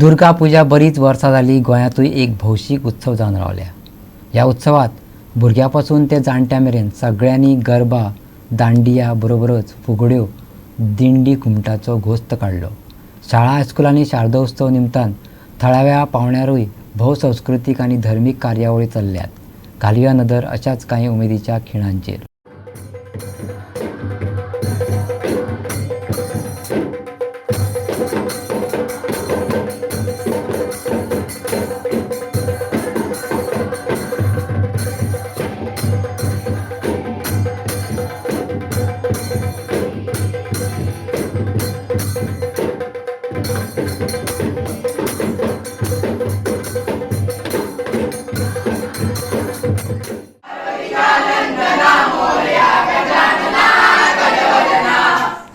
दुर्गा पुजा बरीच वर्सां जाली गोंयांतूय एक भौशीक उत्सव जावन रावल्या. ह्या उत्सवात भुरग्यां पसून ते जाणट्यां मेरेन सगळ्यांनी गरबा, दांडिया बरोबरच फुगड्यो, दिंडी घुमटाचो घोस्त काडलो. शाळा हायस्कुलांनी शारदोत्सव निमतान थळाव्या पांवड्यारूय भोवसंस्कृतीक आनी धर्मीक कार्यावळी चल्ल्यात. घालया नदर अशाच कांय उमेदीच्या खिणांचेर.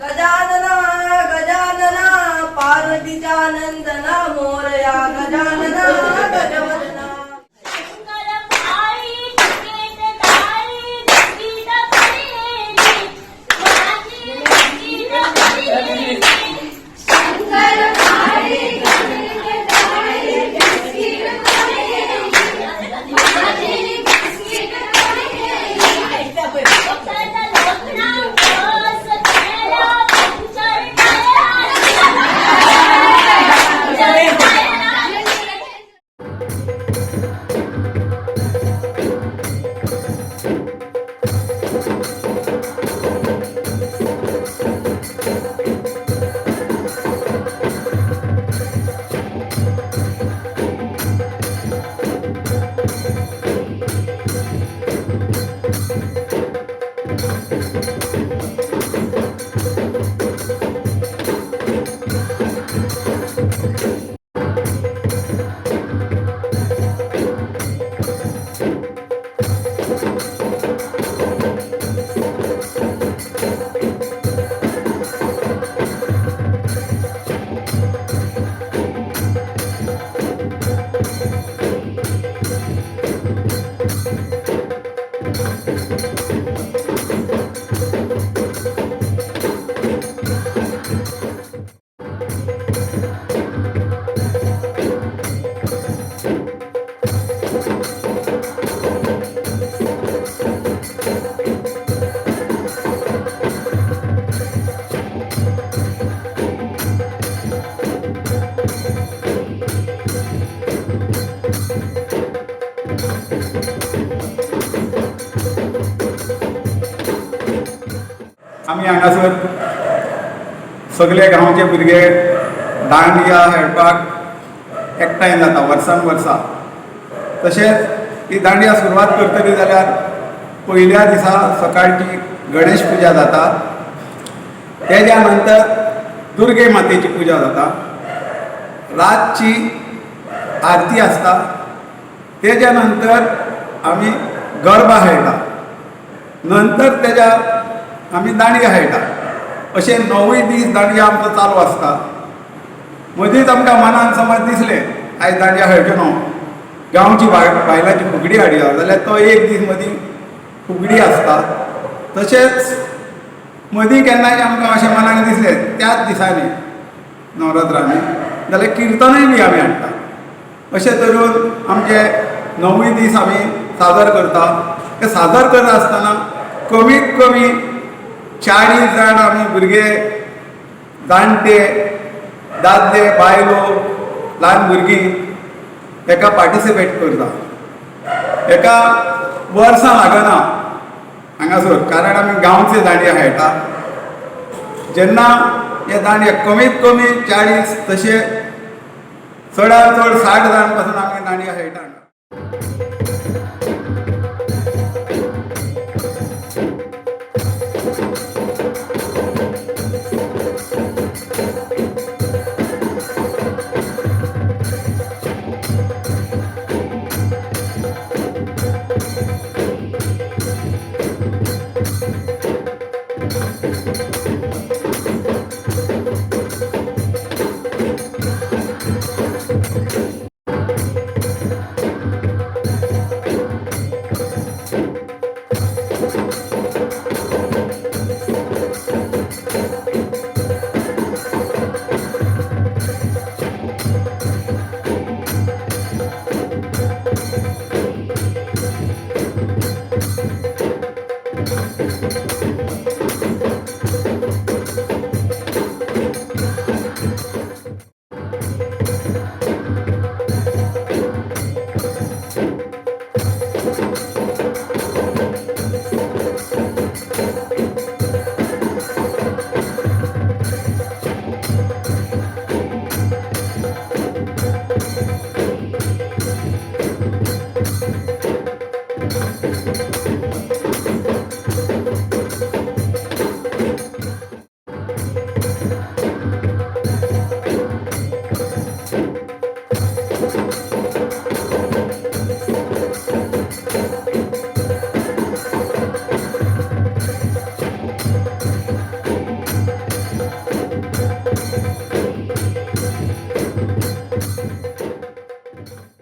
गजानना गजानना पार्वतीच्या नंदना मोरया गजानना गजवदना. शंकर पाळी तिकेट ताळी बिस्किट पडलेली माझी बिस्किट पडलेली. शंकर पाळी तिकेट ताळी बिस्किट पडलेली माझी बिस्किट पडलेली. पक्षाचा लोखणा बस केला पंचर टायरा पंचर टायरा. आमी हांगासर सगळे गांवचे भुरगे दांडिया खेळपाक एकठांय जाता वर्सान वर्सा. तशेंच ही दांडिया सुरवात करतली जाल्यार पयल्या दिसा सकाळची गणेश पुजा जाता, तेज्या नंतर दुर्गे मातेची पुजा जाता, रातची आरती आसता, तेज्या नंतर आमी गरबा खेळटा, नंतर तेज्या आमी दांडिया खेळटा. अशे णवूय दीस दांडिया आमचो चालू आसता. मदींच आमकां मनान समज दिसलें आयज दांडिया खेळचो न्हू, गांवची बायलांची फुगडी हाडया जाल्यार तो एक दीस मदीं फुगडी आसता. तशेंच मदीं केन्नाय आमकां अशें मनाक दिसलें त्याच दिसांनी नवरात्रांनी जाल्यार किर्तनूय बी आमी हाडटा. अशें तरेन आमचे णवूय दीस आमी सादर करता. ते सादर करता आसतना कमीत कमी 40 जाण आमी भुरगे, जाणटे, दादले, बायलो, ल्हान भुरगीं हेका पार्टिसिपेट करता. हेका वर्सां लागना हांगासर, कारण आमी गांवचे दांडिया खेळटा. जेन्ना हे दांडिया कमीत कमी 40 तशे चडांत चड 60 जाण पासून आमी दांडिया खेळटा.